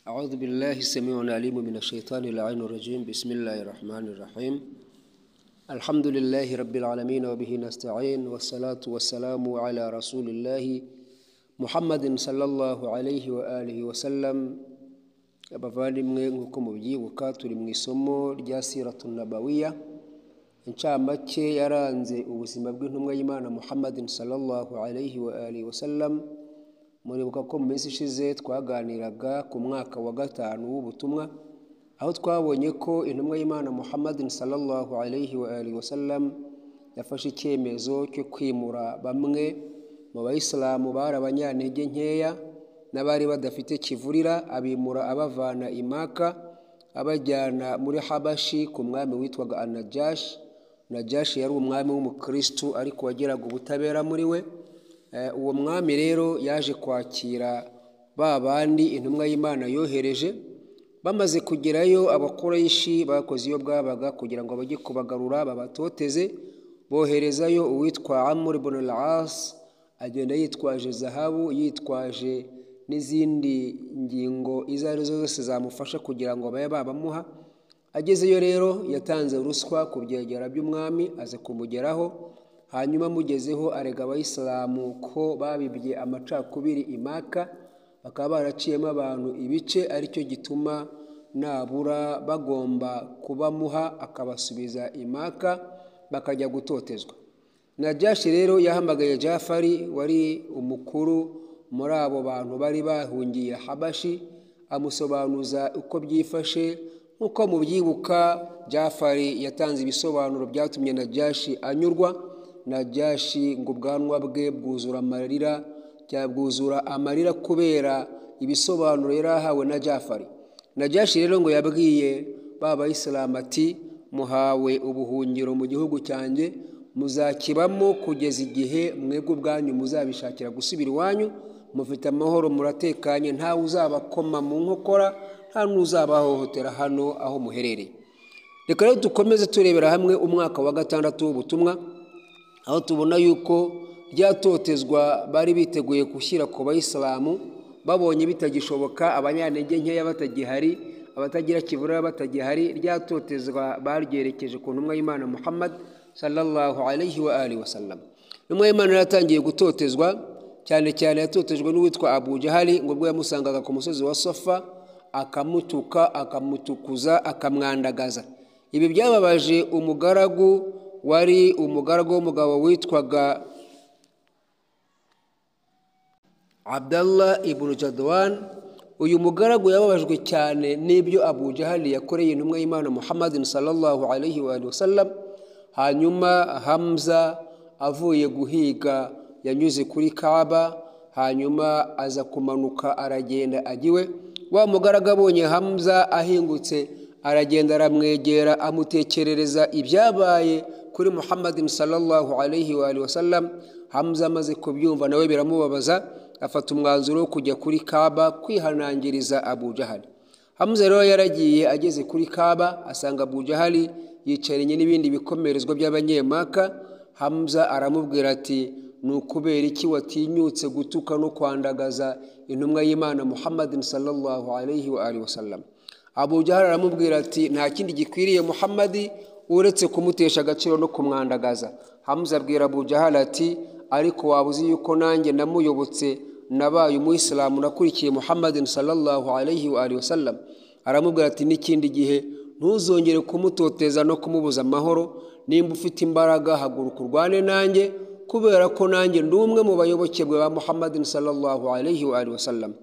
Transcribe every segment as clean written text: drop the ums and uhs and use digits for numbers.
أعوذ بالله السميع العليم من الشيطان اللعين الرجيم. بسم الله الرحمن الرحيم. الحمد لله رب العالمين وبه نستعين، والصلاة والسلام على رسول الله محمد صلى الله عليه وآله وسلم. Abavandimwe, nk'uko mubyibuka, turi mu isomo rya Siratu Nabawiya, incamake yaranze ubuzima bw'intumwa y'Imana Muhammadin sallallahu alayhi wa alihi wasallam. Muribuka ko mu minsi ishize twaganiraga ku mwaka wa 5 w'ubutumwa, aho twabonye ko intumwa y'Imana Muhammadin sallallahu alayhi wa alihi wasallam yafashe icyemezo cyo kwimura bamwe mu bayisilamu bari abanyantege nkeya n'abari badafite kivurira, abimura abavana i Maka abajyana muri Habashi ku mwami witwaga Anajashi. Najashi yari umwami w'umukristu ariko wageraga ubutabera muri we. Uwo mwami rero yaje kwakira ba bandi intumwa y'Imana yohereje. Bamaze kugerayo, abakoreshi bakoze iyo bwabaga kugira ngo bajye kubagarura babatoteze, boherezayo uwitwa Amr ibn al-As, agenda yitwaje zahabu, yitwaje n'izindi ngingo izo arizo zose zamufasha kugira ngo babe babamuha. Agezeyo rero yatanze ruswa ku byegera by'umwami, aza kumugeraho. Hanyuma amugezeho arega abayisilamu ko babibye amacakubiri i Maka, bakaba baraciyemo abantu ibice, aricyo gituma nabura bagomba kubamuha akabasubiza i Maka bakajya gutotezwa. Najashi rero yahamagaye Jafari wari umukuru muri abo bantu bari bahungiye Habashi, amusobanuza uko byifashe. Nk'uko mubyibuka, Jafari yatanze ibisobanuro byatumye Najashi anyurwa. Najashi ngo ubwanwa bwe bwuzura amarira, bwuzura amarira kubera ibisobanuro yari ahawe na Jafari. Najashi rero ngo yabwiye ba bayisilamu ati: muhawe ubuhungiro mu gihugu cyanjye, muzakibamo kugeza igihe mwebwe ubwanyu muzabishakira gusubira iwanyu, mufite amahoro, muratekanye, ntawe uzabakoma mu nkokora, nta n'uzabahohotera hano aho muherereye. Reka rero dukomeze turebera hamwe umwaka wa 6 w'ubutumwa, aho tubona yuko ryatotezwa bari biteguye gushyira ku bayisilamu, babonye bitagishoboka, abanyantege nkeya batagihari, abatagira kivura batagihari, ryatotezwa baryerekeje ku ntumwa y'Imana Muhammad sallallahu alayhi wa alihi wasallam. Intumwa y'Imana yaratangiye gutotezwa, cyane cyane yatotejwe n'uwitwa Abu Jahali, ngo ubwo yamusangaga ku musozi wa Safa akamutuka, akamutukuza, akamwandagaza. Ibi byababaje umugaragu wari umugaragu w'umugabo witwaga Abdallah ibn Jadwan. Uyu mugaragu yababajwe cyane n'ibyo Abu Jahali yakoreye intumwa y'Imana Muhammadin sallallahu alayhi wa sallam. Hanyuma Hamza avuye guhiga yanyuze kuri Kaaba, hanyuma aza kumanuka aragenda agiwe. Wa mugaragu abonye Hamza ahingutse, aragenda aramwegera, amutekerereza ibyabaye kuri Muhammadin sallallahu alayhi wa sallam. Hamza amaze kubyumva nawe biramubabaza, afata umwanzuro wo kujya kuri Kaaba kwihanangiriza Abu Jahali. Hamza rero yaragiye, ageze kuri Kaaba asanga Abu Jahali yicaranye n'ibindi bikomerezwa by'abanyemaka. Hamza aramubwira ati: ni ukubera iki watinyutse gutuka no kwandagaza intumwa y'Imana Muhammadin sallallahu alayhi wa alihi wasallam? Abu Jahali aramubwira ati: nta kindi gikwiriye Muhammadi uretse kumutesha agaciro no kumwandagaza. Hamza abwira Abu Jahali ati: ariko waba uzi yuko nanjye namuyobotse, nabaye umuyisilamu, nakurikiye Muhammadin sallallahu alayhi wa alihi wasallam. Aramubwira ati: n'ikindi gihe ntuzongere kumutoteza no kumubuza amahoro, nimba ufite imbaraga haguruka urwane nanjye, kubera ko nanjye ndi umwe mu bayoboke ba Muhammadin sallallahu alayhi wa alihi wasallam.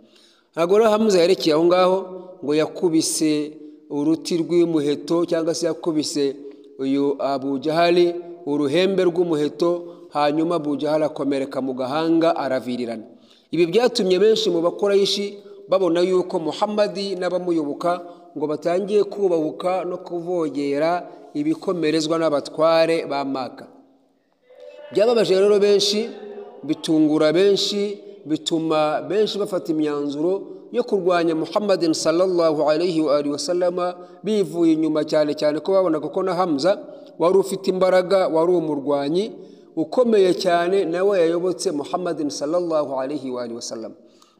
Ntabwo rero Hamza yerekeye aho ngaho, ngo yakubise uruti rw'umuheto, cyangwa se yakubise uyu Abu Jahali uruhembe rw'umuheto, hanyuma Abu Jahali akomereka mu gahanga aravirirana. Ibi byatumye benshi mu bakorayishi babona yuko Muhammadi n'abamuyoboka ngo batangiye kubahuka no kuvogera ibikomerezwa n'abatware ba Maka. Byababaje rero benshi, bitungura benshi, bituma benshi bafata imyanzuro yo kurwanya Muhammadin sallallahu alayhi wa alihi wasallama bivuye inyuma, cyane cyane ko babonaga ko na Hamza wari ufite imbaraga, wari umurwanyi ukomeye cyane, nawe yayobotse Muhammadin sallallahu alayhi wa alihi wasallam.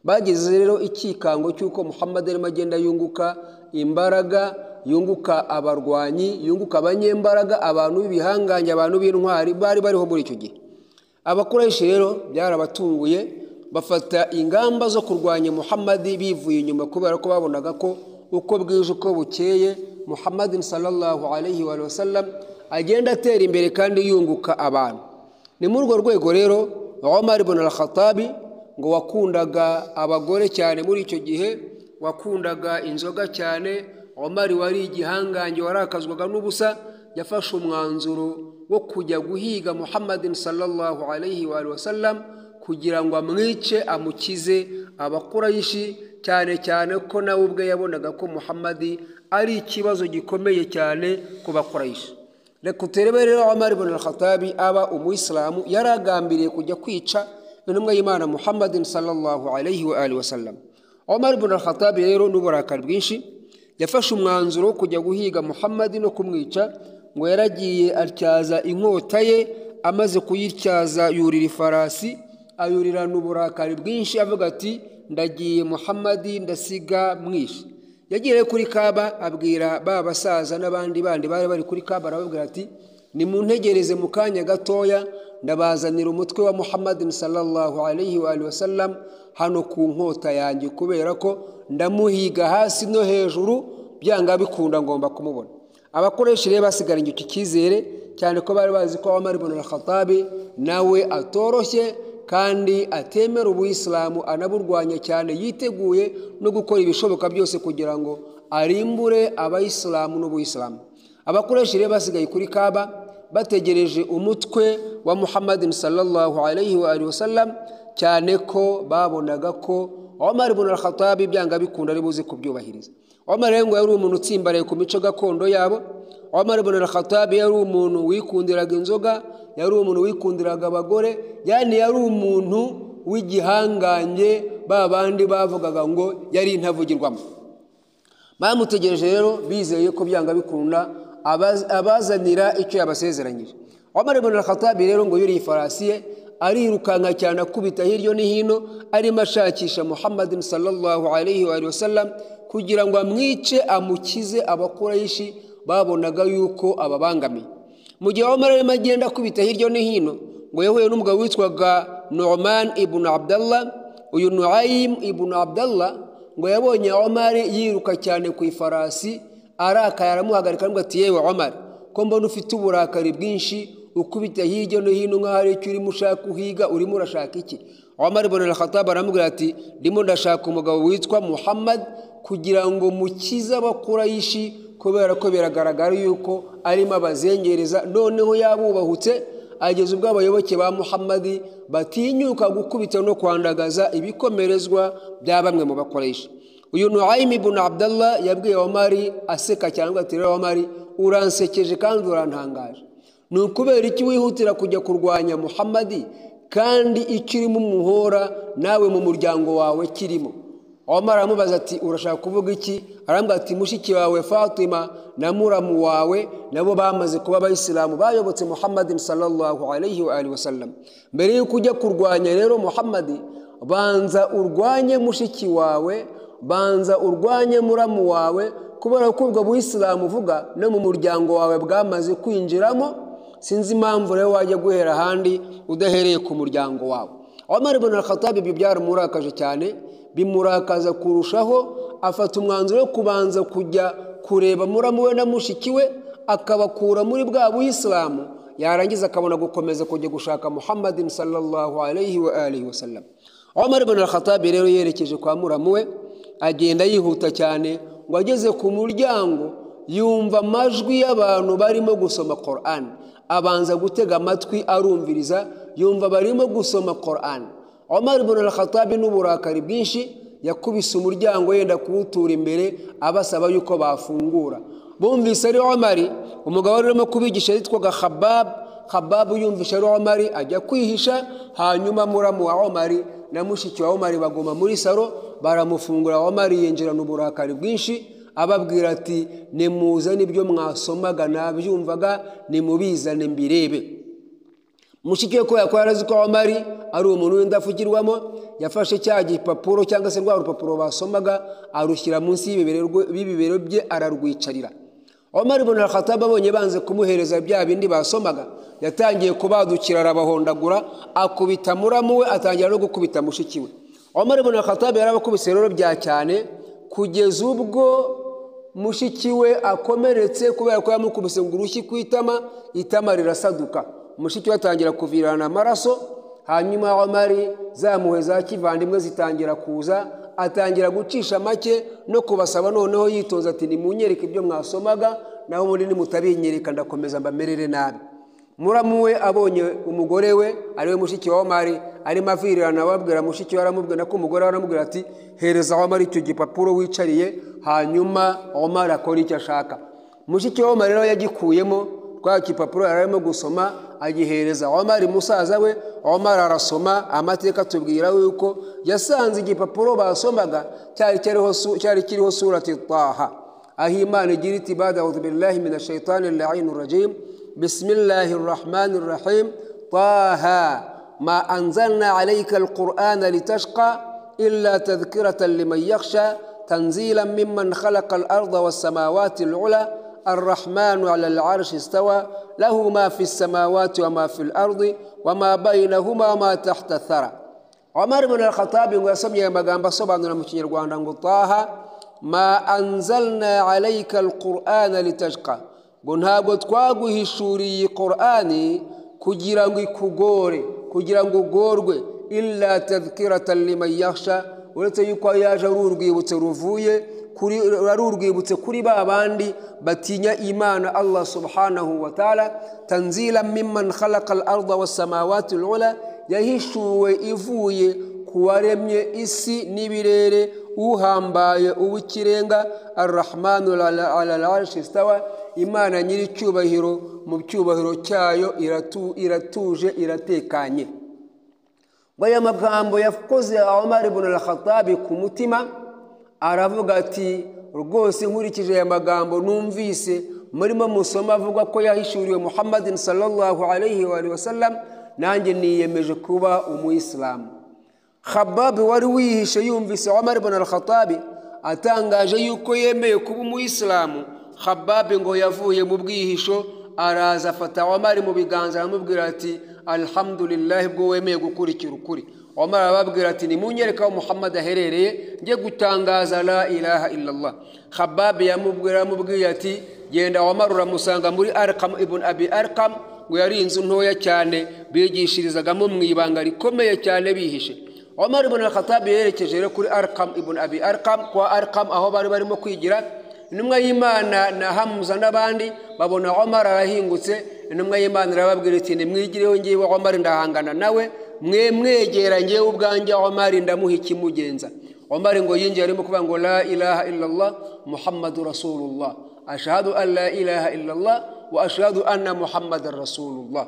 Bageze rero ikikango cy'uko Muhammad arimo agenda yunguka imbaraga, yunguka abarwanyi, yunguka abanyembaraga, abantu b'ibihangange, abantu b'intwari bari bariho muri icyo gihe. Abakoresha rero byarabatunguye, bafata ingamba zo kurwanya Muhammad bivuye inyuma, kubera ko babonaga ko uko bwije uko bukeye Muhammad sallallahu alayhi wa sallam agenda atera imbere kandi yunguka abantu. Ni muri urwo rwego rero Umar ibn al-Khattab ngo wakundaga abagore cyane muri icyo gihe, wakundaga inzoga cyane, Umar wari igihangange warakazwaga n'ubusa, yafashe umwanzuro wo kujya guhiga Muhammad sallallahu alayhi wa sallam kugira ngo amwice amukize Abakurayishi, cyane cyane ko nawe ubwe yabonaga ko Muhammad ari ikibazo gikomeye cyane ku Bakurayishi. Reka turebe rero Umar ibn al-Khattab aba umuyisilamu yaragambiriye kujya kwica intumwa y'Imana Muhammad sallallahu alayhi wa alihi wasallam. Umar ibn al-Khattab rero n'uburakari bwinshi yafashe umwanzuro wo kujya guhiga Muhammad no kumwica. Ngo yaragiye atyaza inkota ye, amaze kuyityaza yurira ifarasi, ayurirana uburakari bwinshi avuga ati ndagiye Muhammad ndasiga mwishe. Yagiye kuri Kaaba abwira ba basaza n'abandi bandi bari bari kuri Kaaba, arababwira ati nimuntegereze mu kanya gatoya ndabazanira umutwe wa Muhammad sallallahu alayhi wa alihi wasallam hano ku nkota yanjye, kubera ko ndamuhiga hasi no hejuru, byanga bikunda ngomba kumubona. Abakoresha rero basigaranye iki cyizere cyane ko bari bazi ko Umar ibn al-Khattab nawe atoroshye kandi atemera ubuyisilamu, anaburwanya cyane, yiteguye no gukora ibishoboka byose kugira ngo arimbure abayisilamu n'ubuyisilamu. Abakoresha rero basigaye kuri Kaaba bategereje umutwe wa Muhammad sallallahu alayhi wa alihi wasallam, cyane ko babonaga ko Umar ibn al-Khattab byanga bikunda ari buze kubyubahiriza. Umar rero ngo yari umuntu utsimbaraye ku mico gakondo yabo. Umar ibn al-Khattab yari umuntu wikundiraga inzoga, yari umuntu wikundiraga abagore, yani yari umuntu w'igihangange, ba bandi bavugaga ngo yari intavugirwamo. Bamutegereje rero bizeye ko byanga bikunda abazanira icyo yabasezeranyije. Umar ibn al-Khattab rero ngo yuriye ifarasi ye arirukanka cyane akubita hirya no hino, arimo ashakisha Muhammad sallallahu alayhi wa sallam kugira ngo amwice amukize Abakurayishi babonaga yuko ababangamiye. Mu gihe Umar arimo agenda akubita hirya no hino, ngo yahuye n'umugabo witwaga Nu'man ibn Abdallah. Uyu Nu'aym ibn Abdallah ngo yabonye Umar yiruka cyane ku ifarasi, arakaye aramuhagarika aramubwira ati yewe Umar, ko mbona ufite uburakari bwinshi ukubita hirya no hino nk'aho hari icyo urimo ushaka uhiga, urimo urashaka iki? Umar ibn al-Khattab aramubwira ati ndimo ndashaka umugabo witwa Muhammad kugira ngo mukize Abakurayishi, kubera ko biragaragara yuko arimo abazengereza, noneho yabubahutse ageze ubwo abayoboke ba Muhammad batinyuka gukubita no kwandagaza ibikomerezwa bya bamwe mu bakoresha. Uyu Nu'aym ibn Abdallah yabwiye Umar aseka cyane ati rero Umar uransekeje kandi urantangaje, ni ukubera iki wihutira kujya kurwanya Muhammad kandi ikirimo umuhora nawe mu muryango wawe kirimo? Umar aramubaza ati urashaka kuvuga iki? Arambwira ati mushiki wawe Fatima na muramu wawe nabo bamaze kuba abayisilamu, bayobotse Muhammad sallallahu alayhi wa alihi wasallam. Mbere yuko ujya kurwanya rero Muhammad, banza urwanye mushiki wawe, banza urwanye muramu wawe, kubera ko ubwo buyisilamu uvuga no mu muryango wawe bwamaze kwinjiramo. Sinzi impamvu rero wajya guhera ahandi udahereye ku muryango wawe. Umar ibn al-Khattab ibyo byaramurakaje cyane, bimurakaza kurushaho, afata umwanzuro wo kubanza kujya kureba muramu we na mushiki we, akabakura muri bwa buyisilamu, yarangiza akabona gukomeza kujya gushaka Muhammad sallallahu alayhi wa alihi wasallam. Umar ibn al-Khattab rero yerekeje kwa muramu we, agenda yihuta cyane, ngo ageze ku muryango yumva amajwi y'abantu barimo gusoma Qur'an. Abanza gutega amatwi arumviriza, yumva barimo gusoma Qur'an. Umar ibn al-Khattab n'uburakari bwinshi yakubise umuryango yenda kuwutura imbere, abasaba yuko bafungura. Bumvise ari Umar, umugabo urimo kubigisha yitwaga Khabbab. Khabbab yumvise ari Umar ajya kwihisha, hanyuma muramu wa Umar na mushiki wa Umar baguma muri saro baramufungura. Umar yinjirana uburakari bwinshi ababwira ati nimuzane ibyo mwasomaga nabyumvaga, nimubizane mbirebe. Mushiki we ko yakora arazi ko Omar ari umuntu w'indafukirwamo, yafashe cya gipapuro cyangwa se rwa rupapuro basomaga arushyira munsi y'ibibero bye ararwicarira. Omar ibn al-Khattab abonye banze kumuhereza bya bindi basomaga, yatangiye kubadukira arabahondagura, akubita muramu we, atangira no gukubita mushiki we. Omar ibn al-Khattab yarabakubise rero bya cyane kugeza ubwo mushiki we akomeretse, kubera ko yamukubise ngo urushyi ku itama, itama rirasaduka, mushiki we atangira kuvirana amaraso. Hanyuma Omar zamuhe za kivandimwe zitangira kuza, atangira gucisha make no kubasaba noneho yitonze ati nimunyereke ibyo mwasomaga, naho muri nimutabinyereka ndakomeza mbamerere nabi. Muramu we abonye umugore we ariwe mushiki wa Omar arimo avirirana, ababwira mushiki we, aramubwira ko umugore we aramubwira ati hereza Omar icyo gipapuro wicariye, hanyuma Omar akora icyo ashaka. Mushiki wa Omar rero yagikuyemo kwa gipapuro yararimo gusoma, agihereza Omar musaza we. Omar arasoma, amateka tubwira yuko yasanze igipapuro basomaga cyari kiriho surati Taha, aho Imana igira iti bada a'udhu billahi minash shaitani al-la'inir rajim bismillahir rahmanir rahim Taha ma anzalna alayka al-Qur'ana litashqa illa tadhkiratan liman yakhsha tanzilan mimman khalaqa al-arda was-samawati al-'ula الرحمن على العرش استوى له ما في السماوات وما في الأرض وما بينهما ما تحت الثرى. Omar ibn al-Khattab ngo yasomye amagambo asobanura mu Kinyarwanda ngo Taha ma anzalna alayka al-Qur'ana litashqa, ngo ntabwo twaguhishuriye Qur'ani kugira ngo ikugore, kugira ngo ugorwe, illa tadhkiratan liman yakhsha, uretse yuko yaje ari urwibutso ruvuye kuri, ari urwibutso kuri ba bandi batinya Imana Allah subhanahu wa ta'ala. Tanzilan mimman khalaqa al-arda was-samawati al-ula, yahishuwe ivuye kuwaremye isi n'ibirere, uhambaye uw'ikirenga, ar-Rahmanu ala al-arshi istawa, Imana nyiri cyubahiro mu cyubahiro cyayo iratuje iratekanye. Aya magambo yakoze Omar ibn al-Khattab ku mutima, aravuga ati rwose nkurikije aya magambo numvise murimo musoma avuga ko yahishuriwe Muhammadin sallallahu alayhi wa sallam, nanjye niyemeje kuba umuyisilamu. Khabbab wari wihishe yumvise Omar ibn al-Khattab atangaje yuko yemeye kuba umuyisilamu, Khabbab ngo yavuye mu bwihisho araza afata Omar mu biganza aramubwira ati alhamdulillah bwo wemeye gukurikira ukuri. Omar arababwira ati nimunyereke aho Muhammad aherereye njye gutangaza la ilaha illallah. Khabbab yamubwira ati genda Omar uramusanga muri Arqam ibn Abi Arqam, ngo yari inzu ntoya cyane bigishirizagamo mu ibanga rikomeye cyane bihishe. Omar ibn al-Khattab yerekeje rero kuri Arqam ibn Abi Arqam, kwa Arqam aho bari barimo kwigira. Intumwa y'Imana na Hamza n'abandi babona Omar arahingutse, intumwa y'Imana irababwira iti nimwigireho ngiwe Omar ndahangana nawe, mwe mwegera ngewe ubwanjye Omar ndamuha ikimugenza. Omar ngo yinjiye arimo kuvuga ngo la ilaha illallah Muhammadu rasulullah, ashhadu an la ilaha illallah wa ashhadu anna Muhammadan rasulullah.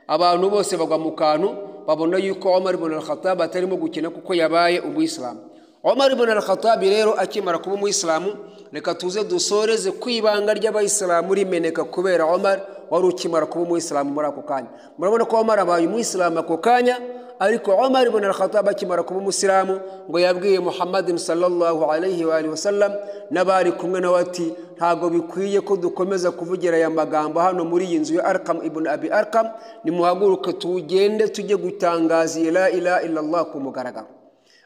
Abantu bose bagwa mu kantu, babona yuko Omar ibn al-Khattab atarimo gukina kuko yabaye umuyisilamu. Omar ibn al-Khattab rero akimara kuba umuyisilamu, reka tuze dusoreze kwibanga ry'abayisilamu rimeneka kubera Omar wari ukimara kuba umuyisilamu muri ako kanya. Murabona ko Omar abaye umuyisilamu ako kanya, ariko Omar ibn al-Khattab akimara kuba umusilamu ngo yabwiye Muhammadin sallallahu alayhi wa alihi wasallam n'abari kumwe nawe ati ntago bikwiye ko dukomeza kuvugira aya magambo hano muri iyi nzu ya Arqam ibn Abi Arqam, nimuhaguruke tugende tujye gutangaza la ilaha illallah ku mugaragaro.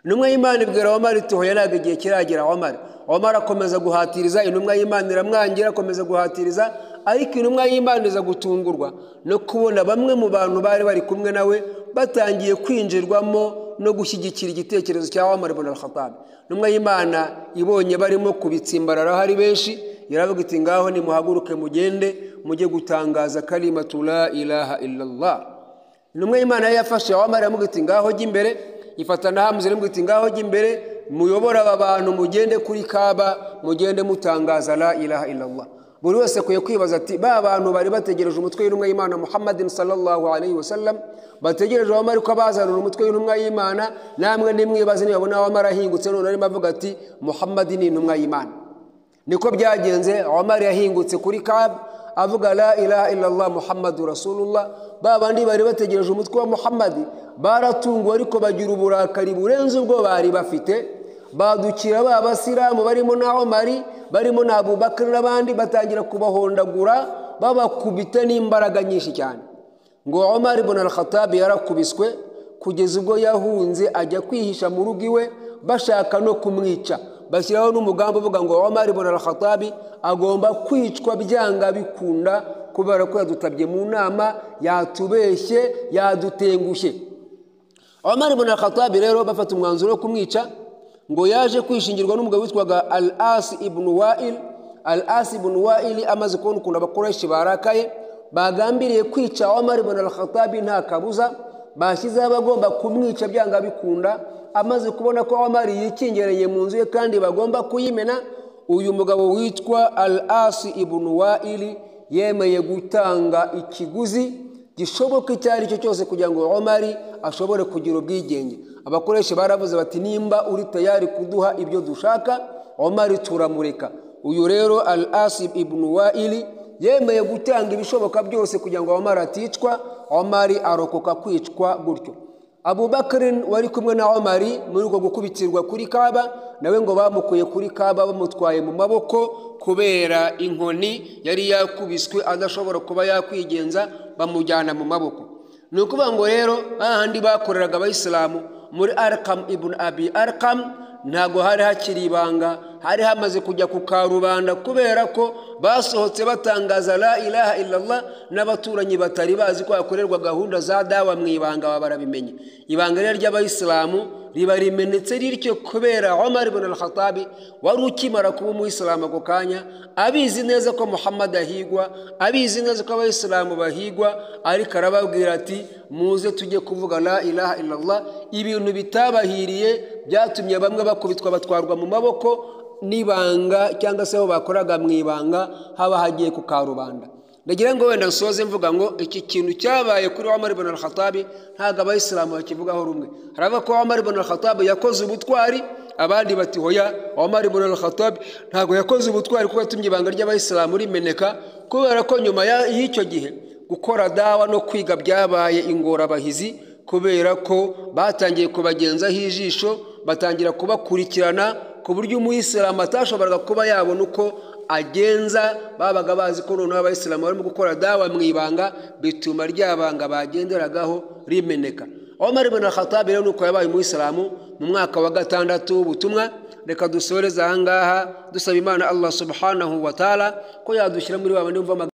Intumwa y'Imana ibwira Omar iti hoya ntabwo igihe kiragera Omar. Omar akomeza guhatiriza, intumwa y'Imana iramwangira akomeza guhatiriza, ariko intumwa y'Imana iza gutungurwa no kubona bamwe mu bantu bari bari kumwe nawe batangiye kwinjirwamo no gushyigikira igitekerezo cya Omar ibn al-Khattab. Intumwa y'Imana ibonye barimo kubitsimbarara hari benshi, yaravuga iti ngaho nimuhaguruke mugende mujye gutangaza kalimatu la ilaha illallah. Intumwa y'Imana yafashe Omar aramubwira iti ngaho jya imbere, ifata na Hamza aramubwira iti ngaho jya imbere muyobora aba bantu mugende kuri Kaaba mugende mutangaza la ilaha illallah. Buri wese akwiye kwibaza ati ba bantu bari bategereje umutwe w'intumwa y'Imana Muhammadin sallallahu alayhi wasallam, bategereje Omar ko bazanura umutwe w'intumwa y'Imana, namwe nimwibaze nibabona Omar ahingutse none arimo avuga ati Muhammad ni intumwa y'Imana. Niko byagenze, Omar yahingutse kuri Kaaba avuga la ilaha illallah Muhammadu Rasulullah. Ba bandi bari bategereje umutwe wa Muhammadi baratunguwe, ariko bagira uburakari burenze ubwo bari bafite. Badukira ba basilamu barimo na Omari, barimo na Abubakar n'abandi, batangira kubahondagura babakubita n'imbaraga nyinshi cyane. Ngo Omar ibn al-Khattab yarakubiswe kugeza ubwo yahunze ajya kwihisha mu rugo iwe, bashaka no kumwica. Bashyiraho n'umugambi uvuga ngo Omar ibn al-Khattab agomba kwicwa byanga bikunda, kubera ko yadutabye mu nama, yatubeshye, yadutengushye. Omar ibn al-Khattab rero bafata umwanzuro wo kumwica. Ngo yaje kwishingirwa n'umugabo witwaga Al-As ibn Wa'il. Al-As ibn Wa'il amaze kubona ukuntu abakoresha barakaye, bagambiriye kwica Omar ibn al-Khattab nta kabuza, bashyizeho abagomba kumwica byanga bikunda. Amaze kubona ko Omar yikingereye mu nzu ye kandi bagomba kuyimena, uyu mugabo witwa Al-As ibn Wa'il yemeye gutanga ikiguzi gishoboka icyo ari cyo cyose kugira ngo Omar ashobore kugira ubwigenge. Abakoresha baravuze bati nimba uri tayari kuduha ibyo dushaka, Omar turamureka. Uyu rero Al-As ibn Wa'il yemeye gutanga ibishoboka byose kugira ngo Omar aticwa. Omar arokoka kwicwa gutyo. Abubakar wari kumwe na Omar muri uko gukubitirwa kuri Kaaba, nawe ngo bamukuye kuri Kaaba bamutwaye mu maboko kubera inkoni yari yakubiswe adashobora kuba yakwigenza, bamujyana mu maboko. Ni ukuvuga ngo rero hahandi bakoreraga abayisilamu muri Arqam ibn Abi Arqam ntago hari hakiri ibanga, hari hamaze kujya ku karubanda, kubera ko basohotse batangaza la ilaha illallah, n'abaturanyi batari bazi ko hakorerwa gahunda za dawa mu ibanga baba barabimenye. Ibanga rero ry'abayisilamu riba rimenetse rityo kubera Omar ibn al-Khattab wari ukimara kuba umuyisilamu ako kanya, abizi neza ko Muhammad ahigwa, abizi neza ko abayisilamu bahigwa, ariko arababwira ati muze tujye kuvuga la ilaha illallah. Ibintu bitabahiriye byatumye bamwe bakubitwa batwarwa mu maboko n'ibanga, cyangwa se aho bakoraga mu ibanga haba hagiye ku karubanda. Ndagira ngo wenda nsoze mvuga ngo iki kintu cyabaye kuri Omar ibn al-Khattab ntago abayisilamu bakivugaho rumwe. Haravuga ko Omar ibn al-Khattab yakoze ubutwari, abandi bati hoya Omar ibn al-Khattab ntago yakoze ubutwari kuko yatumye ibanga ry'abayisilamu rimeneka, kubera ko nyuma y'icyo gihe gukora dawa no kwiga byabaye ingorabahizi, kubera ko batangiye kubagenzaho ijisho, batangira kubakurikirana ku buryo umuyisilamu atashoboraga kuba yabona uko agenza. Babaga bazi ko noneho abayisilamu barimo gukora dawa mu ibanga, bituma rya banga bagenderagaho rimeneka. Omar ibn al-Khattab rero nuko yabaye umuyisilamu mu mwaka wa 6 w'ubutumwa. Reka dusoreze aha ngaha dusaba Imana Allah subhanahu wa ta'ala ko yadushyira muri babandi bumva.